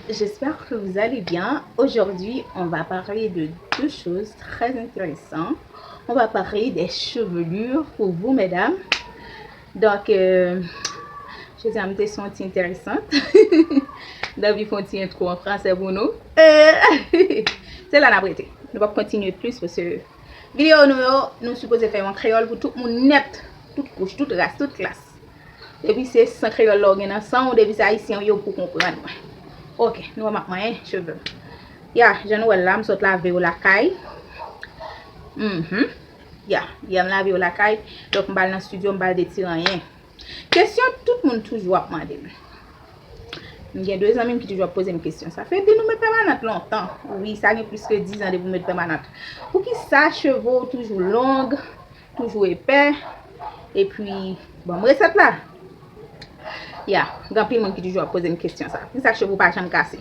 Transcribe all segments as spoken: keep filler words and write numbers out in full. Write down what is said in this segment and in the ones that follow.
J'espère que vous allez bien. Aujourd'hui, on va parler de deux choses très intéressantes. On va parler des chevelures pour vous, mesdames. Donc, euh, je dis, m te santi intéressante. David font un intro en français pour nous. Euh, c'est là, n ap rete. Nou p ap kontinye plis paske videyo nou yo, nou sipoze fè yo an kreyòl pou tout moun nèt, tout kouch, tout ras, tout klas. Depi se san kreyòl la w gen nan san w, depi se ayisyen w ye, w pou konprann mwen. Ok, nou wè m ap manyen cheve m. Ya, jan nou wè l la, m sot lave yo lakay. Mhm. Ya, yè m lave yo lakay. Donk, m pa al nan estidyo, m pa al detire anyen. Kesyon tout moun toujou ap mande m. M gen de zanmi m ki toujou ap poze m kesyon. Sa fè di nou met pèmanant lontan. Wi, sa gen plis ke diz an depi w met pèmanant. Poukisa cheve w toujou long, toujou epè? Epi, ban m resèt la. Ya, gen anpil moun ki toujou ap poze m kesyon sa. Poukisa cheve w pa janm kase?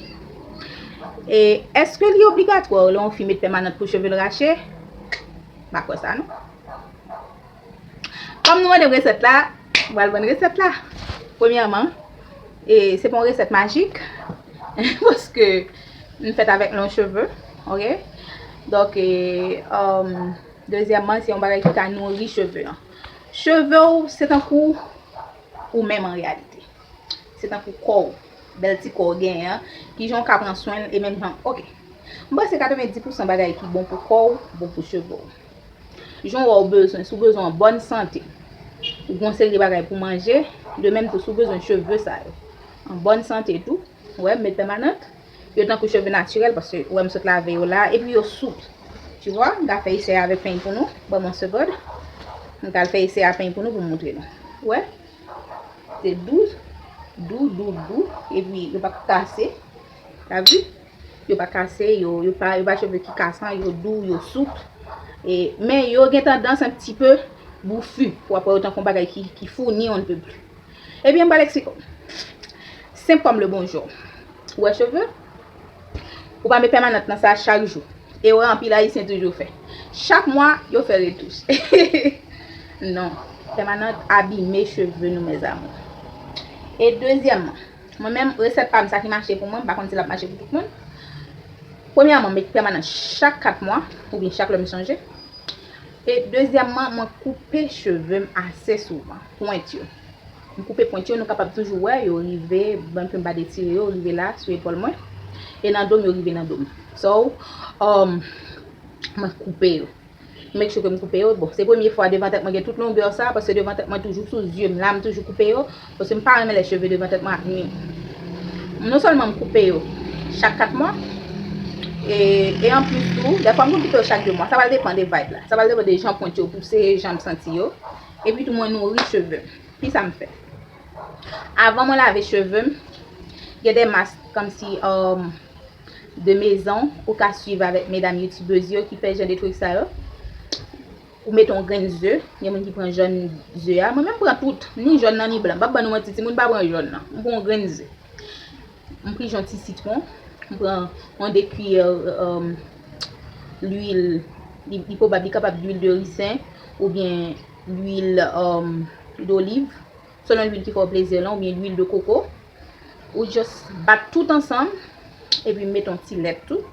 E èske li obligatwa lè yon fi met pèmanant pou cheve l rache? M pa kwè sa, non. Kòm nou mande m resèt la, m pral ban n resèt la. Premyèman, e se pa yon resèt majik, paske m fèt avèk long cheve, ok? Donk, e, um, dezyèmman, se yon bagay ki ka nouri cheve an. Cheve w, se tankou ou menm an reyalite. Se tankou kò w, bèl ti kò w genyen an, kijan w ka pran swen l, e menm jan, ok. M panse katrevenndis pousan bagay ki bon pou kò w, bon pou cheve w. Jan w wè w bezwen, si w bezwen an bòn sante, ou gen yon seri de bagay pou manje, de menm tou, si w bezwen cheve sa yo an bòn sante tou, ou wè, m met pèmanant, yo tankou cheve natirèl, paske ou wè m sot lave yo la, epi yo soup. Tu vois, m ka fè esè avèk peny pou nou, ban m yon segond. M ka al fè esè a peny pou nou pou m montre nou. Ou wè? Se dou, dou, dou, dou, epi yo pa kase. T'as vu? Yo pa kase, yo, yo pa, yo pa cheve ki kasan, yo dou, yo soup. E, men yo gen tandans un petit peu bouffi, pou w ap wè yo tankou yon bagay ki, ki founi, on ne peut plus. Ebyen, m pral eksplike w. Senp kòm le bonjou. Ou wè cheve? Ou pa met pèmanant nan sa chak jou. Erè anpil ayisyen toujou fè. Chak mwa, yo fè retouch. Non. Pèmanant abime cheve nou, mes amours. E dezyèmman, mwen menm, resèt pa m, sa ki mache pou mwen, m pa konn si l ap mache pou tout moun. Premyèman, m met pèmanant chak kat mwa, oubyen chak lè m sonje. E dezyèmman, mwen koupe cheve m ase souvan, pwent yo. M koupe pwent yo, nou kapab toujou wè yo rive, bon, ke m pa detire yo, rive la, sou epòl mwen. E nan do m, yo rive nan do m. So, um, mwen koupe yo. Make sure ke m koupe yo. Bon, se premye fwa devan tèt mwen gen tout longè sa, paske devan tèt mwen toujou sou zye m la, m toujou koupe yo, paske m pa renmen lè cheve devan tèt mwen ap nwi m. Non sèlman m koupe yo chak kat mwa, e, e anplis tou, dèfwa m konn koupe yo chak de mwa. Sa pral depann de vibe la. Sa pral depann de jan pwent yo pouse, jan m santi yo. Epi tou, mwen nouri cheve m. Kisa m fè? Avan mwen lave cheve m, gen de mask kòmsi, um, de mezon ou ka swiv avèk medam youtubèz yo ki fè jan de trik sa yo. Ou mete yon grenn ze, gen moun ki pran jòn ze a. Mwen menm m pran tout, ni jòn nan ni blan. M p ap ban nou manti, timoun pa pran jòn nan. M pran yon grenn ze. M pran yon ti sitwon, m pran yon de kiyè, um, lwil, li, li pwobab li kapab lwil de risen oubyen lwil, um, doliv, selon lwil ki fè w plezi lan, oubyen lwil de koko. Ou just bat tout ansanm, epi met yon ti lèt tou.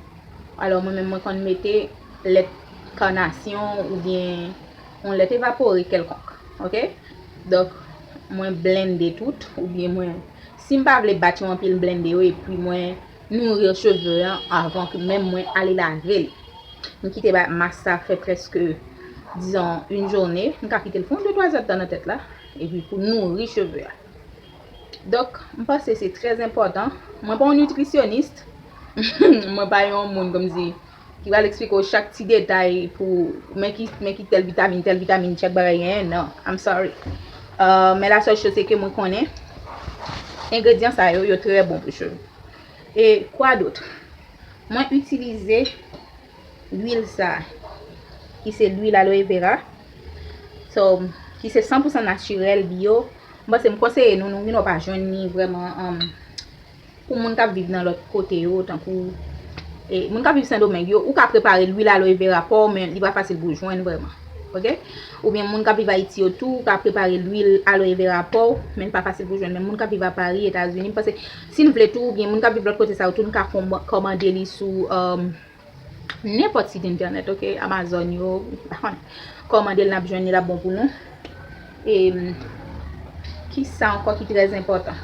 Alò, mwen menm, mwen konn mete lèt kanasyon oubyen yon lèt evapore kèlkonk, ok? Donk, mwen blende tout, oubyen mwen, si m pa vle bat yo anpil, m blende yo, epi mwen nouri cheve an avan ke menm mwen ale lave l. M kite ba, mask sa fè prèske, dizon, yon jounen. M ka kite l fè yon de twa zèdtan nan tèt la, epi pou nouri cheve a. Donk, m panse se trè enpòtan. Mwen pa yon nitrisyonis. Mwen pa yon moun kòmsi ki pral eksplike w chak ti detay pou men ki, men ki tèl vitamin, tèl vitamin, chak bagay genyen. Non, I'm sorry. Euh, men la sèl choz se ke mwen konnen engredyan sa yo, yo trè bon pou cheve. E kwa dòt? Mwen itilize lwil sa, ki se lwil aloe vera, so, ki se san pou san natirèl, bio. M panse m konseye nou, nou, nou pa jwenn ni vrèman, um, pou moun k ap viv nan lòt kote yo, tankou, e, moun k ap viv Sendomeng yo, ou ka prepare lwil aloe vera pa w, men li pa fasil pou w jwenn vrèman. Ok? Oubyen moun k ap viv Ayiti yo tou ka prepare lwil aloe vera pa w, men l pa fasil pou jwenn. Men moun k ap viv a Paris, Etazini, m panse si n vle tou, oubyen moun k ap viv lòt kote sa yo tou, n ka kòm- kòmande li sou um, nenpòt sit entènèt, ok? Amazon yo, m pa konnen. Kòmande l, n ap jwenn li, l ap bon pou nou. E, kisa ankò ki trè enpòtan?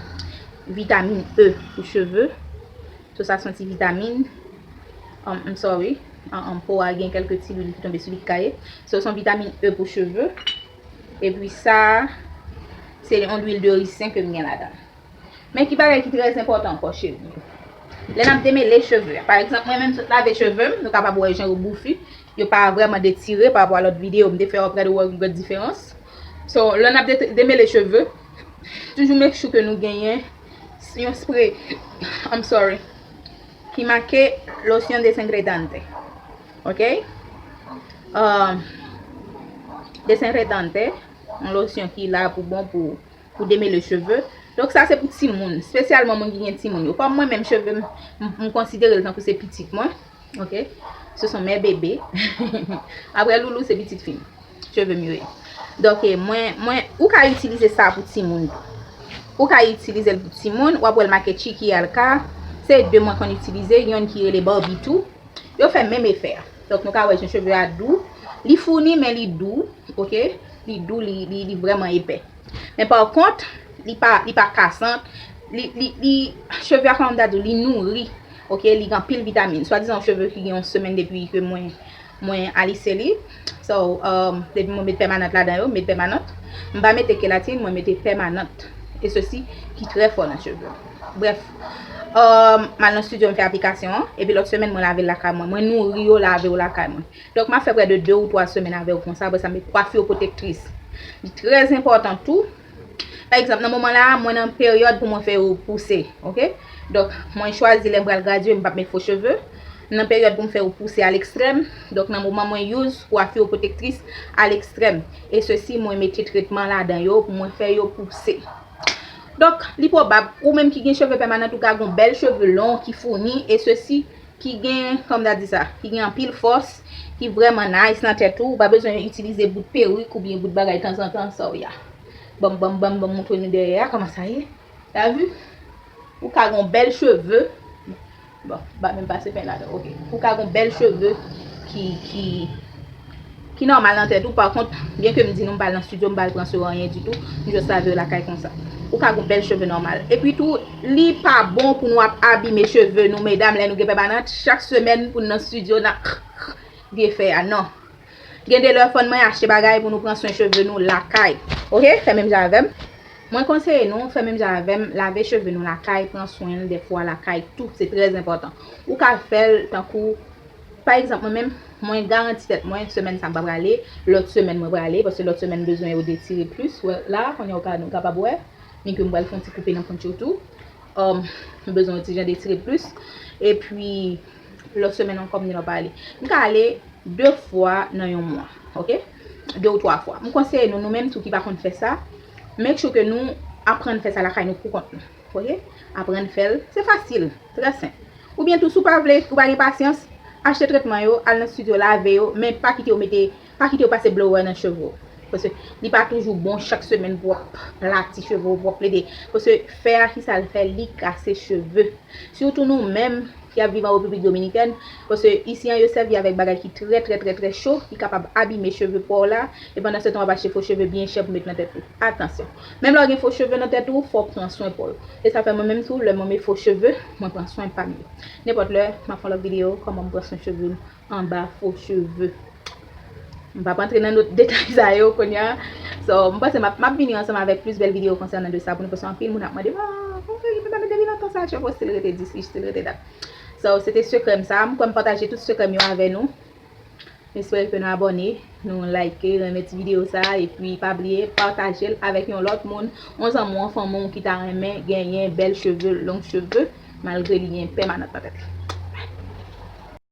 Vitamin E pou cheve. So, sa se yon ti vitamin. Um, I'm sorry. An, an po a gen kèlke ti lwil ki tonbe sou li ki kaye. So, se yon vitamin E pou cheve. Epi sa, se yon lwil de ricin ke m gen ladan. Men ki bagay ki trè enpòtan ankò, cheri. Lè n ap demele cheve, pa egzanp, mwen menm sot lave cheve m, nou kapab wè jan yo boufi, yo pa vrèman detire pa rapò a lòt videyo m te fè, w ap gade, w ap wè yon gwo diferans. So, lè n ap de- demele cheve, toujou make sure ke nou genyen yon spray, I'm sorry, ki make lotion desengreyedante. Ok? Um, desengreyedante, yon lotion ki la pou bon pou, pou demele cheve. Donk sa se pou timoun, espesyalman moun ki gen timoun yo. Kòm mwen menm cheve m, m, m konsidere l tankou se pitit mwen. Ok? Ce sont mes bébés. Apre Loulou se pitit fi m. Cheve m yo ye. Donk, e, mwen, mwen, ou ka itilize sa pou timoun tou. Ou ka itilize l pou timoun, w ap wè l make Chiqui Alka. Se de mwen konn itilize, youn ki rele Barbie tou. Yo fè menm efè a. Donk, nou ka wè jan cheve a dou. Li founi, men li dou, ok? Li dou, li, li, li vrèman epè. Men pa kont, li pa, li pa kasan. Li, li, li, cheve a, kòman m ta di w, li nouri, ok? Li gen anpil vitamin. Swadizan yon cheve ki gen yon semèn depi ke mwen, mwen alise li. So, um, depi mwen met pèmanant ladan yo, met pèmanant. M pa mete kelatin, mwen mete pèmanant. E sesi ki trè fò nan cheve. Brèf, um, m al nan estidyo, m fè aplikasyon an, epi lòt semèn, mwen lave l lakay mwen. Mwen nouri yo, lave yo lakay mwen. Donk, m ap fè prè de de ou twa semèn avè w konsa, apre sa, m met kwafir pwotektris. Li trè enpòtan tou. Pa egzanp, nan moman la a, mwen nan peryòd pou mwen fè yo pouse, ok? Donk, mwen chwazi lè m pral gradye, m p ap met fo cheve. M nan peryòd pou m fè yo pouse a lekstrèm. Donk, nan moman mwen use kwafir pwotektris a lekstrèm. E sesi, mwen mete tretman ladan yo pou mwen fè yo pouse. Donk, li pwobab, ou menm ki gen cheve pèmanant, ou ka gen yon bèl cheve long ki founi, e sesi, ki gen, kòman m ta di sa, ki gen anpil fòs, ki vrèman nice nan tèt ou, ou pa bezwen itilize bout perik oubyen bout bagay tanzantan, sa w ya. Ban m, ban m, ban m, ban m montre nou dèyè a, kòman sa ye. T'as vu? Ou ka gen yon bèl cheve. Bon, ba menm pase pen ladan, ok. Ou ka gen yon bèl cheve ki, ki, ki nòmal nan tèt ou. Pa kont, byen ke m di nou m pa al nan estidyo, m pa al pran swen anyen ditou, m jis lave yo lakay konsa. Ou ka gen yon bèl cheve nòmal. Epi tou, li pa bon pou nou ap abime cheve nou, medam, lè nou gen pèmanant, chak semèn pou n nan estidyo, n ap vye fè a, non. Gen de lè fò n mwen achte bagay pou nou pran swen cheve nou lakay. Ok? Fè menm jan avè m. Mwen konseye nou, fè menm jan avè m, lave cheve nou lakay, pran swen l dèfwa lakay tou, se trè enpòtan. Ou ka fè l tankou, pa egzanp, mwen menm, mwen garanti tèt mwen, semèn sa m pa prale, lòt semèn mwen prale, paske lòt semèn m bezwen yo detire plis. Wè, la, kounye a ou ka, nou kapab wè, mi ke m pral fè yon ti koupe nan pwent yo tou. Um, m bezwen yon ti jan detire plis. Epi, lòt semèn ankò, m gen lòt prale. M ka ale de fwa nan yon mwa, ok? De ou twa fwa. M konseye nou, nou menm tou ki pa konn fè sa, make sure ke nou aprann fè sa lakay nou pou kont nou, ok? Aprann fè l, se fasil, trè senp. Oubyen tou, si w pa vle, ou pa gen pasyans, achte tretman yo, al nan estidyo, lave yo, men pa kite yo mete, pa kite yo pase blower nan cheve w. Paske li pa toujou bon chak semèn pou w ap plati cheve w, pou w ap plede. Paske fè a, kisa l fè, li kase cheve. Sitou nou menm ki ap viv an Repiblik Dominikèn, paske isi an yo sèvi avèk bagay ki trè, trè, trè, trè cho, ki kapab abime cheve pa w la, e pandan se tan w ap achte fo cheve byen chè pou met nan tèt ou. Atansyon. Menm lè w gen fo cheve nan tèt ou, fò w pran swen pa w yo. E sa fè mwen menm tou, lè mwen met fo cheve, mwen pran swen pa m yo. Nenpòt lè, m ap fè yon lòt videyo, kòman m pran swen cheve m anba fo cheve. M p ap antre nan lòt detay sa yo kounye a. So, m panse m ap, m ap vini ansanm avèk plis bèl videyo konsènan de sa pou nou, paske anpil moun ap mande, "Ah, ok, men depi lontan sa, cheve w still rete dis, li still rete dat." So, se te sekrè m sa. M kwè m pataje tout sekrè m yo avè nou. M espere ke nou abòne, nou like, renmen ti videyo sa, epi pa bliye pataje l avèk yon lòt moun, yon zanmi w, yon fanmi w ki ta renmen genyen bèl cheve, long cheve, malgre li gen pèmanant nan tèt li.